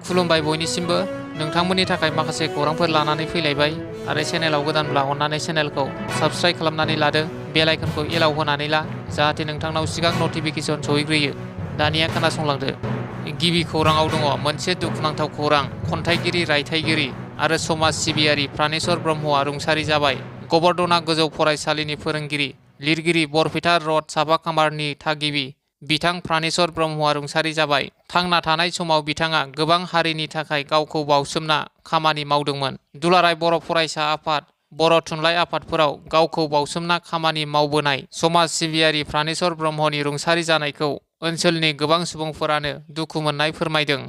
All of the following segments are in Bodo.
खुलुमबाय बयनिसिमबो नोंथांमोननि थाखाय माखासे खौरांफोर लानानै फैलायबाय आरो चेनेलाव गोदानब्ला अन्नानै चेनेलखौ साबस्क्राइब खालामनानै लादो बेल आइकनखौ एलाव होनानै ला जाहाथे नोंथांनाव सिगां नटिफिकेसन सहैग्रोयो। दानिया खोनासंलांदो। गिबि खौराङाव दङ मोनसे दुखुनांथाव खौरां। खन्थाइगिरि, रायथाइगिरि आरो समाज सिबियारि प्रानेश्वर ब्रह्मआ रुंसारि जाबाय। गबर्धना गोजौ फरायसालिनि फोरोंगिरि, लिरगिरि, बरपेटा रड चापाखामारनि थागिबि बिथां प्रानेश्वर ब्रह्मआ रुंसारि जाबाय। थांना थानाय समाव बिथाङा गोबां हारिनि थाखाय गावखौ बावसोमना खामानि मावदोंमोन। दुलाराय बर' फरायसा आफाद, बर' थुनलाइ आफादफोराव गावखौ बावसोमना खामानि मावबोनाय समाज सिबियारि प्रानेश्वर ब्रह्मनि रुंसारि जानायखौ ओनसोलनि गोबां सुबुंफोरानो दुखु मोननाय फोरमायदों।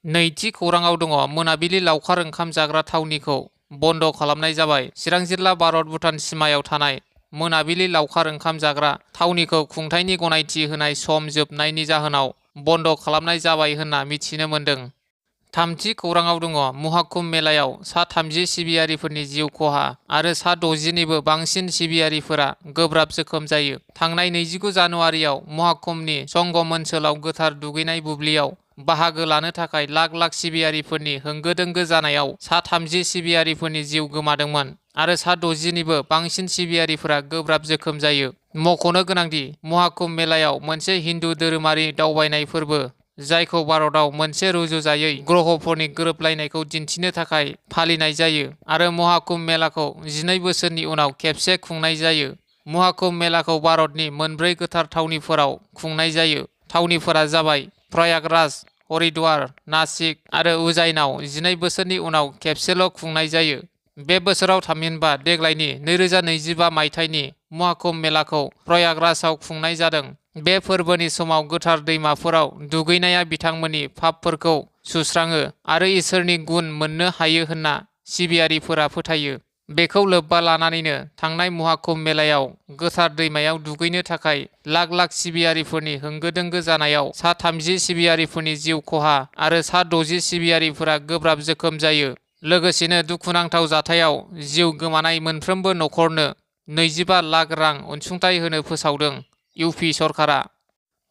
नैथि खौराङाव दङ मोनाबिलि लावखार ओंखाम जाग्रा थावनिखौ बन्द खालामनाय जाबाय। चिरां जिल्ला भारत भुटान सिमायाव थानाय मोनाबिलि लावखार ओंखाम जाग्रा थावनिखौ खुंथायनि गनायथि होनाय सम जोबनायनि जाहोनाव बन्द खालामनाय जाबाय होनना मिथिनो मोन्दों। थामथि खौराङाव दङ महाकुम्भ मेलायाव सा 30 सिबियारिफोरनि जिउ खहा आरो सा 60निबो बांसिन सिबियारिफोरा गोब्राब जोखोम जायो। थांनाय 29 जानुवारियाव महाकुम्भनि संगम ओनसोलाव गोथार दुगैनाय बुब्लियाव बाहागो लानो थाखाय लाख लाख सिबियारिफोरनि होंगो दोंगो जानायाव सा 30 सिबियारिफोरनि जिउ गोमादोंमोन आरो सा 60निबो बांसिन सिबियारिफोरा गोब्राब जोखोम जायो। मख'नो गोनांदि महाकुम्भ मेलायाव मोनसे हिन्दु धोरोमारि दावबायनाय फोरबो जायखौ भारतआव मोनसे रुजुजायै ग्रहफोरनि गोरोबलायनायखौ दिन्थिनो थाखाय फालिनाय जायो आरो महाकुम्भ मेलाखौ 12 बोसोरनि उनाव खेबसे खुंनाय जायो। महाकुम्भ मेलाखौ भारतनि मोनब्रै गोथार थावनिफोराव खुंनाय जायो। थावनिफोरा जाबाय प्रयागराज, हरिद्वार, नासिक आरो उज्जैनाव 12 बोसोरनि उनाव खेबसेल' खुंनाय जायो। बे बोसोराव थामहिनबा देग्लायनि 2025 मायथाइनि महाकुम्भ मेलाखौ प्रयागराजआव खुंनाय जादों। बे फोरबोनि समाव गोथार दैमाफोराव दुगैनाया बिथांमोननि पापफोरखौ सुस्राङो आरो इसोरनि गुन मोननो हायो होनना सिबियारिफोरा फोथायो। बेखौ लोब्बा लानानैनो थांनाय महाकुम्भ मेलायाव गोथार दैमायाव दुगैनो थाखाय लाख लाख सिबियारिफोरनि होंगो दोंगो जानायाव सा 30 सिबियारिफोरनि जिउ खहा आरो सा 60 सिबियारिफोरा गोब्राब जोखोम जायो। लोगोसेनो दुखुनांथाव जाथायाव जिउ गोमानाय मोनफ्रोमबो नखरनो 25 लाख रां अनसुंथाइ होनो फोसावदों इउपि सरकारा।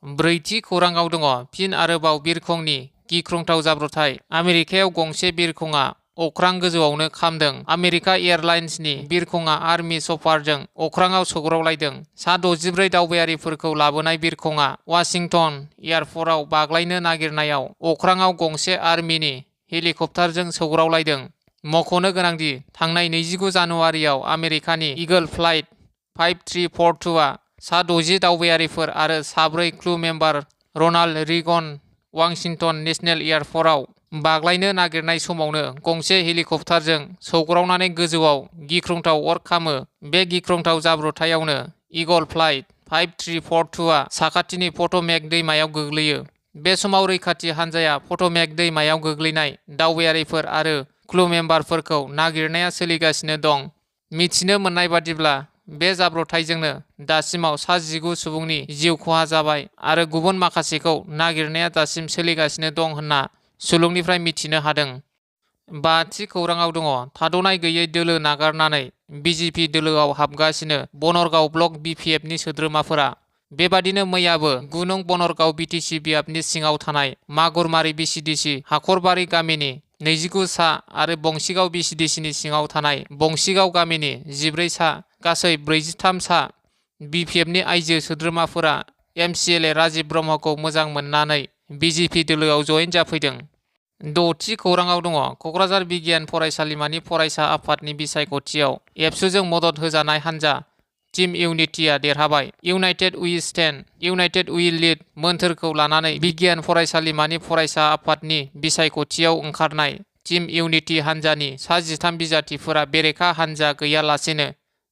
ब्रैथि खौराङाव दङ फिन आरोबाव बिरखंनि गिख्रंथाव जाब्रबथाय। आमेरिकायाव गंसे बिरखंआ अख्रां गोजौआवनो खामदों। आमेरिका एयारलाइन्सनि बिरखंआ आर्मि चपारजों अख्राङाव सौग्रावलायदों। सा 64 दावबायारिफोरखौ लाबोनाय बिरखंआ वाशिंटन एयारपर्टआव बाग्लायनो नागिरनायाव अख्राङाव गंसे आर्मिनि हेलिकप्टारजों सौग्रावलायदों। मख'नो गोनांदि थांनाय 29 जानुवारियाव आमेरिकानि ईगल फ्लाइट 5342आ सा 60 दावबायारिफोर आरो 4 crew member Ronald Reagan Washington national एयारपर्टआव बाग्लायनो नागिरनाय समावनो गंसे हेलिकप्टारजों सौग्रावनानै गोजौआव गिख्रंथाव अर खामो। बे गिख्रंथाव जाब्रबथायावनो ईगल फ्लाइट 5342आ साखाथिनि पट'मेक दैमायाव गोग्लैयो। बे समाव रैखाथि हान्जाया पट'मेक दैमायाव गोग्लैनाय दावबायारिफोर आरो क्रू मेम्बारफोरखौ नागिरनाया सोलिगासिनो दं। मिथिनो मोननाय बादिब्ला बे जाब्रबथायजोंनो दासिमाव सा 19 सुबुंनि जिउ खहा जाबाय आरो गुबुन माखासेखौ नागिरनाया दासिम सोलिगासिनो दं होनना सुलुंनिफ्राय मिथिनो हादों। बाथि खौराङाव दङ थाद'नाय गैयै दोलो नागारनानै बिजेपि दोलोआव हाबगासिनो बनरगाव ब्लक बिपिएफनि सोद्रोमाफोरा। बेबादिनो मैयाबो 9 नं बनरगाव बिटिसि बियाबनि सिङाव थानाय मागुरमारि बिसिडिसि हाखरबारि गामिनि 29 सा आरो बंसिगाव बिसिडिसिनि सिङाव थानाय बंसिगाव गामिनि 14 सा गासै 43 सा बिपिएफनि आइजो सोद्रोमाफोरा एमसिएलए राजिब ब्रह्मखौ मोजां मोननानै बिजेपि दोलोआव जयेन जाफैदों। द'थि खौराङाव दङ क'क्राझार बिगियान फरायसालिमानि फरायसा आफादनि बिसायख'थियाव एबसुजों मदद होजानाय हान्जा टीम इउनिटिआ देरहाबाय। United we stand, united we lead मोन्थोरखौ लानानै बिगियान फरायसालिमानि फरायसा आफादनि बिसायख'थियाव ओंखारनाय टीम इउनिटि हान्जानि सा 13 बिजाथिफोरा बेरेखा हान्जा गैयालासेनो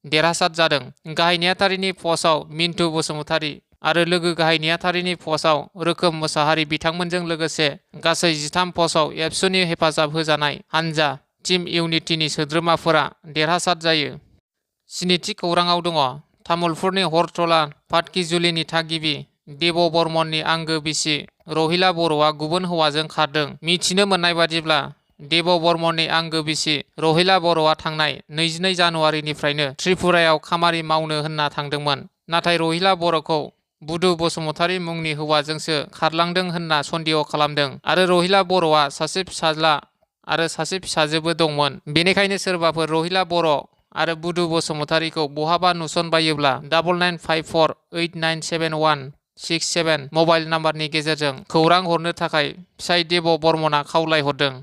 देरहासार जादों। गाहाय नेहाथारिनि पस्टआव मिन्टु बसुमतारी आरो लोगो गाहाय नेहाथारिनि पस्टआव रोखोम मोसाहारि बिथांमोनजों लोगोसे गासै 13 पस्टआव एबसुनि हेफाजाब होजानाय हान्जा टीम इउनिटिनि सोद्रोमाफोरा देरहासार जायो। स्निथि खौराङाव दङ तामुलपुरनि हरतला पाटकिजुलिनि थागिबि देब बर्मननि आंगो बिसि रहिला बर'आ गुबुन हौवाजों खारदों। मिथिनो मोननाय बादिब्ला देब बर्मननि आंगो बिसि रहिला बर'आ थांनाय 22 जानुवारिनिफ्रायनो त्रिपुरायाव खामानि मावनो होनना थांदोंमोन। नाथाय रहिला बर'खौ बुदु बसुमतारी मुंनि हौवाजोंसो खारलांदों होनना सन्देह खालामदों आरो रहिला बर'आ सासे फिसाज्ला आरो सासे फिसाजोबो दंमोन। बेनिखायनो सोरबाफोर रहिला बर' आरो बुदु बसुमतारीखौ बहाबा नुसनबायोब्ला 9954897167 मबाइल नाम्बारनि गेजेरजों खौरां हरनो थाखाय फिसाइ देब' बर्मनआ खावलायहरदों।